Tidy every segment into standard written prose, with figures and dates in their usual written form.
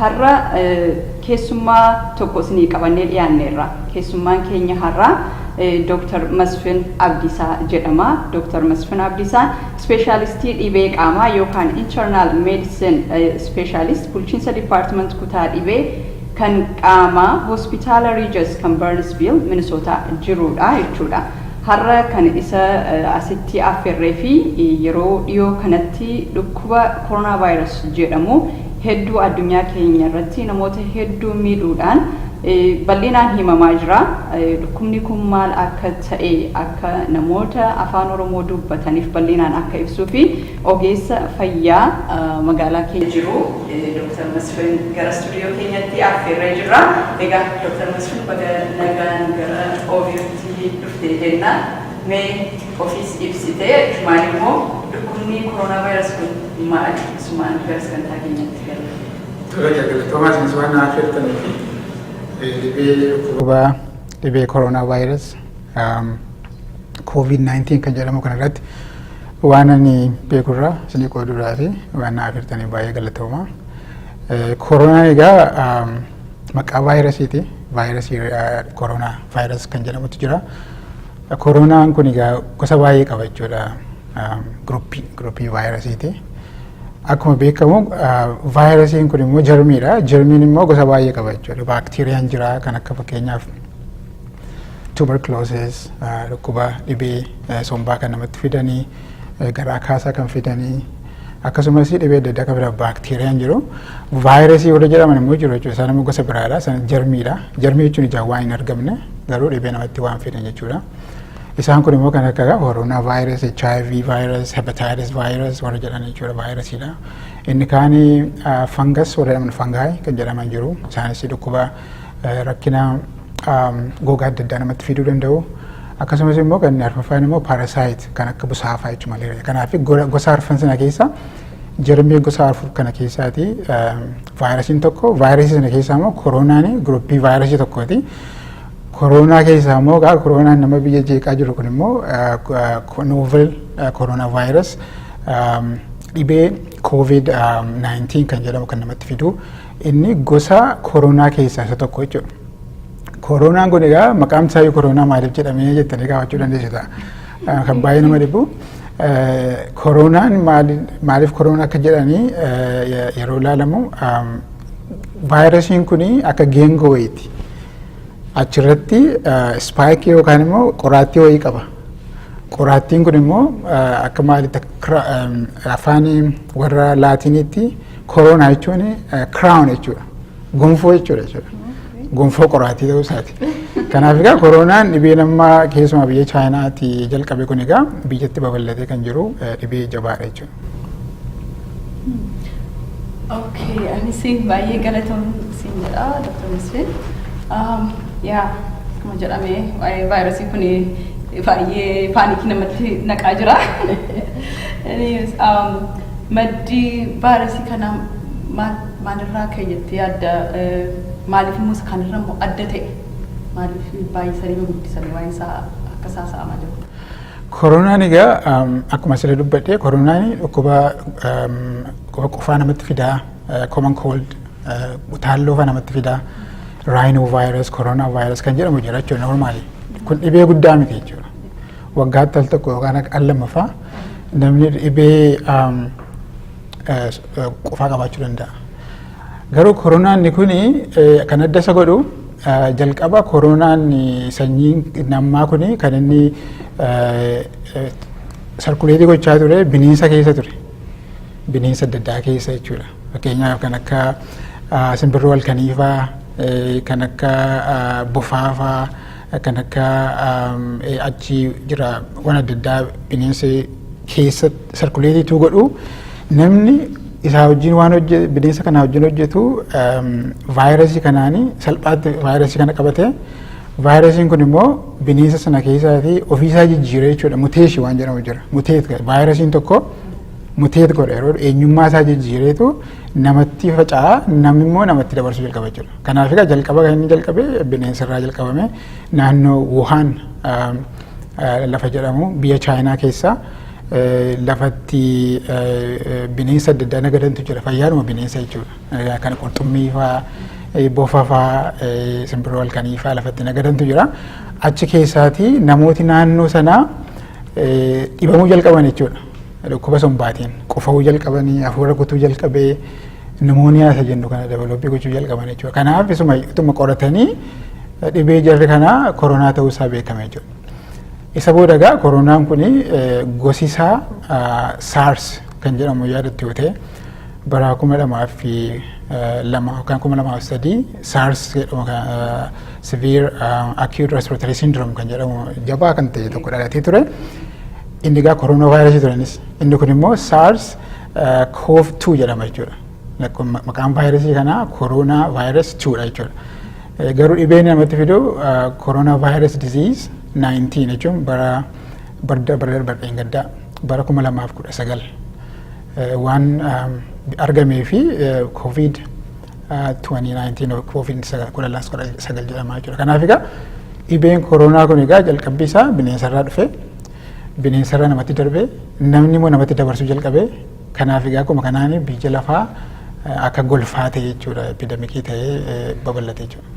Har'a keessummaa tokko isinii qabannee dhiyaanneerra. Keessummaan keenya har'aa Dr. Masfin Abdiisaa jedhama. Dr. Masfin Abdiisaan ispeeshaalistii dhibee qaamaa yookaan internal medicine specialist, bulchiinsa department kutaa dhibee kan qaamaa hospitaala Regis kan Burnsville, Minnesota jirudha jechuudha. Har'a kan isa asitti affeerree fi yeroo dhiyoo kanatti dhukkuba koronaa vaayirus jedhamu hedduu addunyaa keenya irratti namoota hedduu miidhuudhaan bal'inaan himamaa jira. Dhukkubni kun maal akka ta'e akka namoota afaan Oromoo dubbataniif bal'inaan akka ibsuu fi ogeessa fayyaa magaalaa keenya jiru Dr. Masfin gara istuudiyoo keenyatti affeerree jirra. Egaa Dr. Masfin, baga nagaan gara OBUtti dhuftee jenna. Mee ofiis ibsitee, achumaan immoo dhukkubni koronaa vaayirus kun maali? Isumaan gara sagantaa keenyatti gala. Tole, galatoomaa isinis waan na affeertanii fi dhibee dhukkuba dhibee koronaa vaayirus COVID-19 kan jedhamu kanarratti waan ani beekurraa isinii qooduudhaa fi waan na affeertanii baay'ee galatooma. Koronaan egaa maqaa vaayirasiiti. Vaayirasii koronaa vaayirus kan jedhamutu jira. Koronaan kun egaa gosa baay'ee qaba jechuudha. Groupii vaayirasiiti. Akkuma beekamu vaayirasiin kun immoo jarmiidha. Jarmiin immoo gosa baay'ee qaba jechuudha. Baakteeriyaan jira, kan akka fakkeenyaaf tuberculosis, dhukkuba dhibee sombaa kan namatti fidanii, garaa kaasaa kan fidanii, akkasumas dhibee adda addaa kan fidan baakteeriyaan jiru. Vaayirasii warra jedhaman immoo jiru jechuudha. Isaan immoo gosa biraadha. Isaan jarmiidha. Jarmii jechuun ijaan waan hin argamne garuu dhibee namatti waan fidan jechuudha. Isaan kun immoo kan akka koronaa vaayirasii, HIV vaayirasii, hepatitis vaayirasii warra jedhan jechuudha, vaayirasiidha. Inni kaanii fungus warra jedhaman, fungi kan jedhaman jiru. Isaanis dhukkuba rakkina gogaa adda addaa namatti fiduu danda'u. Akkasumas immoo kan arfaffaan immoo parasite kan akka busaafaa jechuudha malee. Kanaaf gosa arfan sana keessa, jarmii gosa afur kana keessaati vaayirasiin tokko, vaayirasii sana keessaa immoo koronaan groupii vaayirasii tokkooti. Koronaa keessaa immoo gaa koronaan nama biyya jeeqaa jiru kun immoo novel koronaa vaayirus, dhibee COVID-19 kan jedhamu kan namatti fidu, inni gosa koronaa keessaa isa tokko jechuudha. Koronaan kun egaa maqaan isaa koronaa maaliif jedhamee jettanii gaafachuu dandeessu ta'a. Kan baay'ee nama dhibu. Koronaan maaliif koronaa akka jedhanii yeroo ilaalamu, vaayirasiin kun akka geengoo wayiiti. Achirratti spikeii yookaan immoo qoraattii wayii qaba. Qoraattiin kun immoo akka maalitti, afaan warra Laatiniitti koronaa jechuun crown jechuudha. Gonfoo jechuudha. Gonfoo qoraattii ta'uu isaati. Kanaaf egaa koronaan dhibee nama keessumaa biyya Chaayinaatti jalqabe kun egaa biyyatti babal'atee kan jiru dhibee jabaadha jechuudha. Okay, anis baay'ee galatoom siin jedha, Dr. Masfin. Yaa, akkuma jedhame waa'ee vaayirasii kun baay'ee panicii namatti naqaa jira. Maddi vaayirasii kana maalirraa ka'e jettee yaadda? Maaliif immoo isa kanarra immoo adda ta'e? Maaliif baay'isanii guddisanii waa'ee isaa akka isaa sa'amaa jiru? Koronaan egaa akkuma asirra dubbadhe, koronaan dhukkuba qufaa namatti fidaa, common cold, utaalloo faa namatti fidaa, rhino virus, koronaa virus kan jedhamu jira jechuudha normally. Kun dhibee guddaa miti jechuudha. Waggaatti al tokko yookaan al lammaffaa namni dhibee qufaa qabaachuu danda'a. Garuu koronaan kun kan adda isa godhu, jalqaba koronaan sanyii namaa kun kan inni circulate gochaa ture bineensa keessa ture. Bineensa adda addaa keessa jechuudha. Fakkeenyaaf kan akka simbirroo halkanii faa, kan akka bofaa faa, kan akka achi jira waan adda addaa bineensa keessa circulate godhu, namni isaa wajjin waan hojjetu, bineensa kana wajjin hojjetu, vaayirasii kanaanii salphaatti vaayirasii kana qabate, vaayirasiin kun immoo bineensa sana keessaatii ofiisaa jijjiiree jechuudha. Mutation waan jedhamu jira. Mutate, vaayirasiin tokko mutate godha, yeroo eenyummaa isaa jijjiireetu namatti faca'a, namni immoo namatti dabarsuu jalqaba jechuudha. Kanaaf egaa jalqaba kan inni jalqabe bineensa irraa jalqabame, naannoo Wuhan lafa jedhamu biyya Chaayinaa keessa. Lafatti bineensa adda addaa nagadantu jira. Fayyaadhuma bineensa jechuudha. Kan qurxummii fa'aa, bofa fa'aa, simbirroo halkanii fa'aa lafatti nagadantu jira. Achi keessaatii namooti naannoo sanaa dhibamuu jalqaban jechuudha. Dhukkuba sombaatiin qufa'uu jalqabanii, hafuura kutuu jalqabee, pneumonia isa jennu kana develop gochuu jalqaban jechuudha. Kanaaf isuma ituma qoratanii dhibee jarri kanaa koronaa ta'uu isaa beekame jechuudha. Isa booda egaa koronaan kun gosi isaa SARS kan jedhamu yaadattu yoo ta'e, bara 2002 yookaan 2003 SARS jedhamu, severe acute respiratory syndrome kan jedhamu jabaa kan ta'e tokko dhalatee ture. Inni egaa koronaa vaayirasii turanis, inni kun immoo SARS CoV-2 jedhama jechuudha. Maqaan vaayirasii kanaa koronaa virus 2 dha jechuudha. Garuu dhibeen namatti fidu corona virus disease 19 jechuun bara bara bara gaddaa bara 2019 waan argamee fi COVID 2019, COVID 19 jedhama jechuudha. Kanaaf egaa dhibeen koronaa kun egaa jalqabbii isaa bineensarraa dhufe, bineensarraa namatti darbee, namni immoo namatti dabarsuu jalqabee. Kanaaf egaa akkuma kanaan biyya lafaa akka golfaa ta'e jechuudha, epidemic ta'ee babal'ate jechuudha.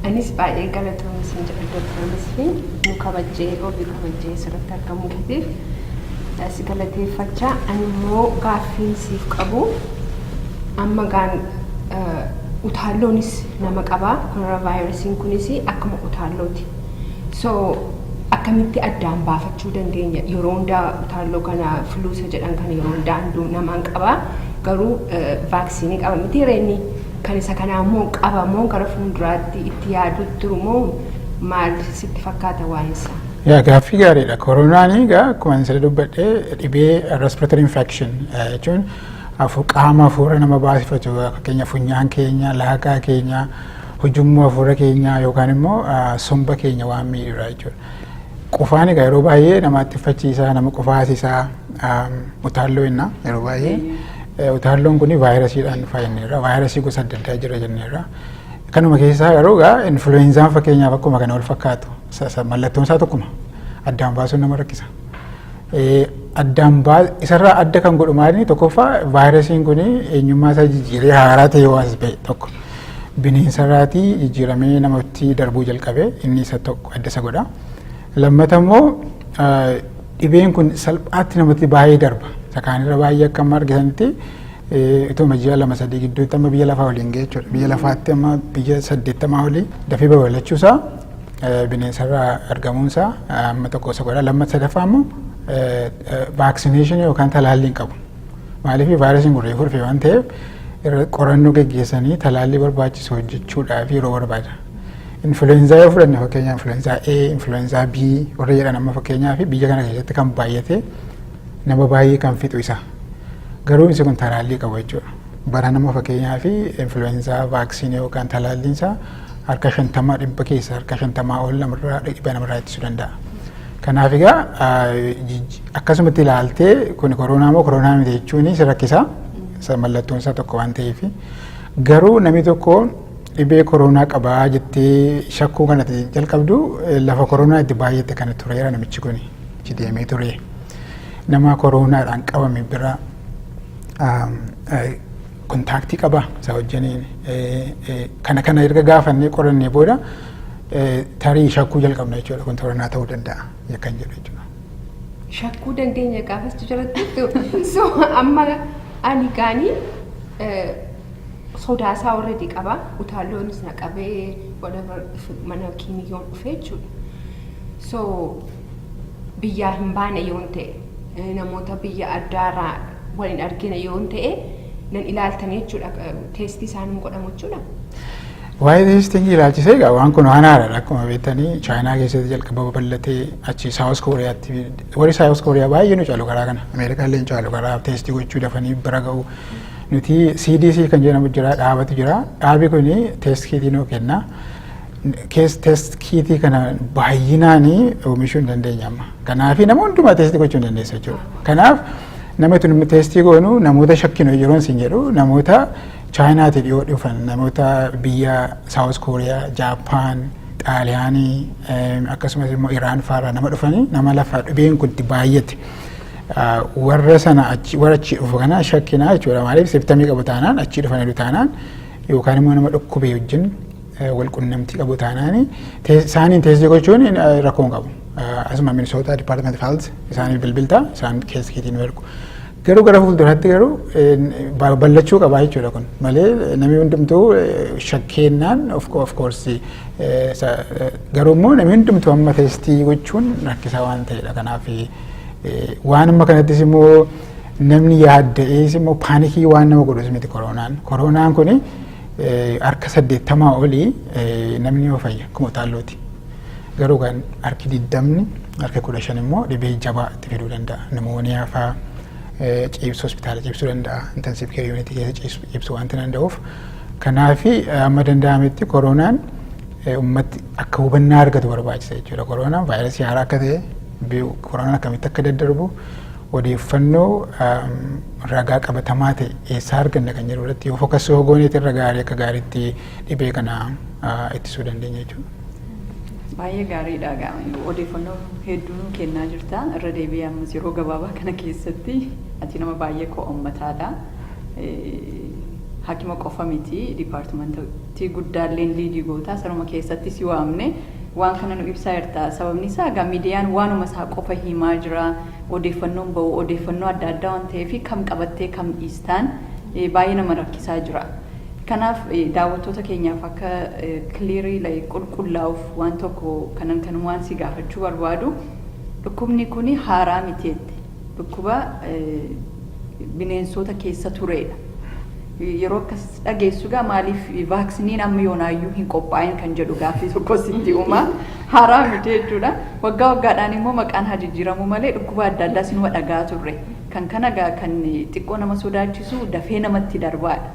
Anis baay'ee galatoomii sin jedha, Dooktar Masfiin. Nu kabajjee, ofii kabajjee asirratti argamuu keetiif si galateeffachaa, ani immoo gaaffiin siif qabu, amma gaan utaalloonis nama qabaa, koronaa vaayirasiin kunis akkuma utaallooti. So akkamitti addaan baafachuu dandeenya? Yeroo hundaa utaalloo kana, flu isa jedhan kana, yeroo hundaa hunduu namaan qabaa, garuu vaaksiinii qaba miti reenni kan isa kanaa immoo qaba moo gara fuulduraatti itti yaaduu jiru moo maal sitti fakkaata waan isaa? Yaa, gaaffii gaariidha. Koronaan egaa akkuma ani sila dubbadhee dhibee respiratory infection jechuun qaama hafuura nama baasifatu, fakkeenya funyaan keenya, laaqaa keenya, hujummoo hafuura keenya yookaan immoo somba keenya waan miidhudha jechuudha. Qufaan egaa yeroo baay'ee namatti fachiisaa, nama qufaasisaa, utaalloo jenna yeroo baay'ee. Utaalloon kun vaayirasiidhaan fayyinneerra. Vaayirasii gosa adda addaa jira jenneerra. Kanuma keessaa garuu egaa influenzaan fakkeenyaaf akkuma kana wal fakkaatu, mallattoon isaa tokkuma, addaan baasuun nama rakkisa. Addaan baa isarraa adda kan godhu maali? Tokkoffaa, vaayirasiin kun eenyummaa isaa jijjiiree haaraa ta'e waan as ba'e tokko. Bineensarraatii jijjiiramee namatti darbuu jalqabe, inni isa tokko adda isa godha. Lammata immoo dhibeen kun salphaatti namatti baay'ee darba. Isa kaanirra baay'ee akka amma argitanitti ituma ji'a 2-3 gidduutti amma biyya lafaa waliin ga'e jechuudha. Biyya lafaatti amma biyya 80 olii dafee babal'achuusaa, bineensarraa argamuunsaa amma tokko isa godha. Lammataa sadaffaa immoo vaccination yookaan talaallii hin qabu. Maaliif? Vaayirasiin kun reefu dhufe waan ta'eef qorannoo geggeessanii talaallii barbaachisu hojjechuudhaaf yeroo barbaada. Influenzaa yoo fudhanne, fakkeenyaaf influenzaa A, influenzaa B warra jedhan, amma fakkeenyaaf biyya kana keessatti kan baay'ate, nama baay'ee kan fixu isa. Garuu inni kun talaallii qabu jechuudha. Bara nama fakkeenyaaf influenzaa vaaksiinii yookaan talaalliin isaa harka 50, 50% ol namarraa dhibee namarraa ittisuu danda'a. Kanaaf egaa akkasumatti ilaaltee kun koronaa moo koronaa miti jechuun si rakkisa. Mallattoon isaa tokko waan ta'eef. Garuu namni tokko dhibee koronaa qabaa jettee shakkuu kanatti jalqabdu lafa koronaa itti baay'ate kana tureera namichi kun, achi deemee ture. Nama koronaadhaan qabame bira contact qaba isa wajjiniin. Kana kana erga gaafannee qorannee booda tarii shakkuu jalqabna jechuudha, kun koronaa ta'uu danda'a kan jedhu jechuudha. Shakkuu dandeenya gaafas jalatti. So amma ani gaanii sodaasaa already qaba. Utaalloonis na qabee, whatever, mana kiimiyyoon dhufe jechuudha. So biyyaa hin baane yoon ta'e, namoota biyya addaarraa waliin argine yoon ta'e, nan ilaaltanii jechuudha, test isaan hin godhamu jechuudha. Waa'ee testing ilaalchisee egaa waan kun waan haaraadha. Akkuma beektanii Chaayinaa keessatti jalqaba babal'atee, achi South Kooriyaatti. Warri South Kooriyaa baay'ee nu caalu karaa kana, Ameerikaa illee nu caalu karaa test gochuu, dafanii bira ga'u. Nuti CDC kan jedhamu jira, dhaabatu jira. Dhaabi kuni test kit nuu kenna. Test kit kana baay'inaan oomishuu hin dandeenya amma. Kanaaf nama hundumaa test gochuu hin dandeessa jechuudha. Kanaaf nama tun test goonu, namoota shakkinu yeroon sin jedhu, namoota Chaayinaatti dhiyoo dhufan, namoota biyya South Kooriyaa, Jaappaan, Xaaliyaanii, akkasumas immoo Iraan fa'aarraa nama dhufanii, nama lafa dhibeen kun itti baay'ate. Warra sana achi, warra achi dhufu kana shakkinaa jechuudha. Maaliif, symptomii qabu taanaan, achi dhufaniiru taanaan, yookaan immoo nama dhukkubee wajjin wal qunnamtii qabu taanaan, isaaniin testii gochuun rakkoo hin qabu. Asuma Minnesota Department of Health isaaniif bilbilta, isaan keessa keetiin ergu. Garuu gara fuulduraatti garuu bal'achuu qabaa jechuudha kun malee, namni hundumtuu shakkeennaan, of course, garuu immoo namni hundumtuu amma testii gochuun rakkisaa waan ta'edha. Kanaaf waan amma kanattis immoo namni yaadda'ees immoo panicii waan nama godhus miti koronaan. Koronaan kuni harka 80 olii namni yoo fayya akkuma utaallooti. Garuu kan harki 20, harka 15 immoo dhibee jabaa itti fiduu danda'a. Pneumonia fa'aa ciibsu, hospitaala ciibsuu danda'a. Intensive care unit keessa ciibsuu waanta danda'uuf. Kanaaf amma danda'ametti koronaan ummatti akka hubannaa argatu barbaachisa jechuudha. Koronaan vaayirasii haaraa akka ta'e, koronaan akkamitti akka daddarbu, odeeffannoo ragaa qabatamaa ta'e eessaa arganna kan jedhu irratti yoo focus gooneeti, irra gaarii akka gaariitti dhibee kana ittisuu dandeenya jechuudha. Baay'ee gaariidha. Odeeffannoo hedduu nuu kennaa jirta. Irra deebi'ee ammas yeroo gabaabaa kana keessatti, ati nama baay'ee ko'ommataadha. Hakima qofa miti, departmentii guddaalleen leadii goota. Sanuma keessatti si waamne waan kana nu ibsaa jirta. Sababni isaa egaa miidiyaan waanuma isaa qofa himaa jira. Odeeffannoon bahu odeeffannoo adda addaa waan ta'eef, kam qabattee kam dhiistaan baay'ee nama rakkisaa jira. Kanaaf daawwattoota keenyaaf akka clearii qulqullaa'uuf waan tokko kanan kan waan si gaafachuu barbaadu, dhukkubni kun haaraa miti jette. Dhukkuba bineensota keessa turedha. Yeroo akkas dhageessu gaa, maaliif vaccineiin amma yoonaayyuu hin qophaa'in kan jedhu gaaffii tokko sitti uuma. Haaraa miti jechuudha. Waggaa waggaadhaan immoo maqaan haa jijjiiramu malee dhukkuba adda addaa sinuma dhagaa turre. Kan kana gaa kan xiqqoo nama sodaachisu dafee namatti darbaadha.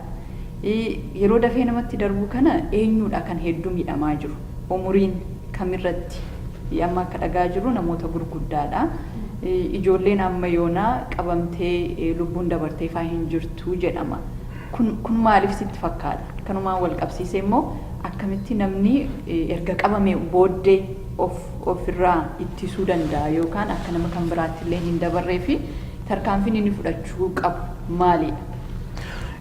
Yeroo dafee namatti darbu kana eenyudha kan hedduu miidhamaa jiru? Umuriin kamirratti? Amma akka dhagaa jiru namoota gurguddaadha. Ijoolleen amma yoonaa qabamtee lubbuun dabartee faa hin jirtu jedhama. Kun maaliif sitti fakkaata? Kanumaan wal qabsiisee immoo akkamitti namni erga qabame booddee of ofirraa ittisuu danda'a, yookaan akka nama kan biraatti illee hin dabarree fi tarkaanfiin inni fudhachuu qabu maalidha?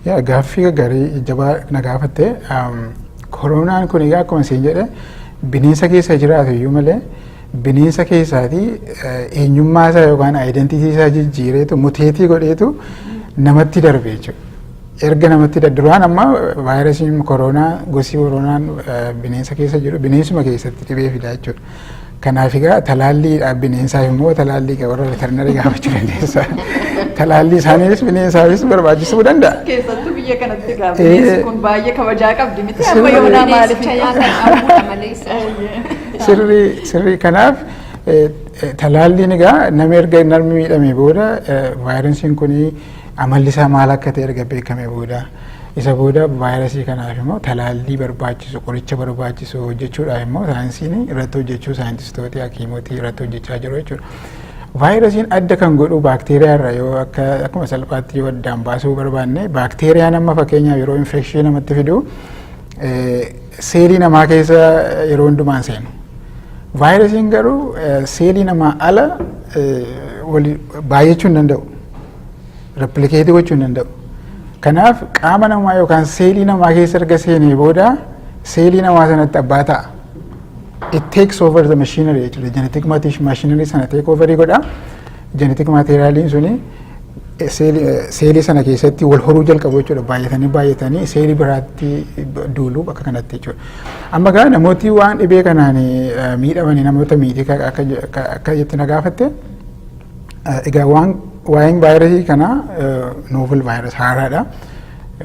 Yaa, gaaffii gaarii jabaa na gaafatte. Koronaan kun egaa akkuma isin jedhe bineensa keessa jiraatu iyyuu malee, bineensa keessaatii eenyummaa isaa yookaan identity isaa jijjiireetu, mutateii godheetu namatti darbe jechuudha. Erga namatti duraan amma vaayirasiin koronaa, gosi koronaan bineensa keessa jiru, bineensuma keessatti dhibee fida jechuudha. Kanaaf egaa talaallii bineensaaf immoo talaallii warra veterinary gaafachuu dandeessa. Talaallii isaaniifis bineensaafis barbaachisuu danda'a. Keessattuu biyya kanatti egaa bineensi kun baay'ee kabajaa qabdi miti, amma yoonaa maaliif? Bineensicha nyaata dhabuudha malees. Sirrii sirrii. Kanaaf talaalliin egaa nama erga namni miidhame booda, vaayirasiin kun amalli isaa maal akka ta'e erga beekame booda, isa booda vaayirasii kanaaf immoo talaallii barbaachisu, qoricha barbaachisu hojjechuudhaaf immoo saayinsiin irratti hojjechuu, saayintistooti, hakiimotii irratti hojjechaa jiru jechuudha. Vaayirasiin adda kan godhu baakteeriyaa irra yoo akka akkuma salphaatti yoo addaan baasuu barbaanne, baakteeriyaan amma fakkeenyaaf yeroo infectionii namatti fidu seelii namaa keessa yeroo hundumaan seenu. Vaayirasiin garuu seelii namaa ala baay'achuu hin danda'u. Replicateii gochuu hin danda'u. Kanaaf qaama namaa yookaan seelii namaa keessa erga seenee booda seelii namaa sanatti abbaa ta'a. It takes over the machinery jechuudha. Genetic machinery sana take over godha. Genetic materialiin suni seelii sana keessatti wal horuu jalqabu jechuudha. Baay'atanii baay'atanii seelii biraatti duulu bakka kanatti jechuudha. Amma gaa namooti waan dhibee kanaan miidhamanii, namoota miidhee akka jetti na gaafatte, egaa waan waa'een vaayirasii kanaa novel virus haaraadha.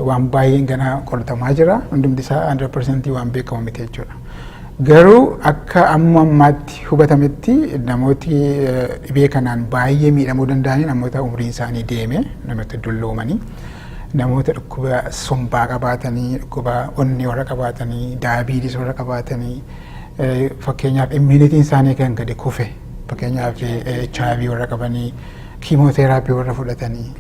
Waan baay'een ganaa qoratamaa jira. Hundumti isaa 100% waan beekamu miti jechuudha. Garuu akka amma ammaatti hubatametti namooti dhibee kanaan baay'ee miidhamuu danda'anii namoota umriin isaanii deeme, namoota dulloomanii, namoota dhukkuba sombaa qabaatanii, dhukkuba onnee warra qabaatanii, diabetes warra qabaatanii, fakkeenyaaf immunityiin isaanii kan gadi kufe, fakkeenyaaf HIV warra qabanii, chemotherapy warra fudhatanii.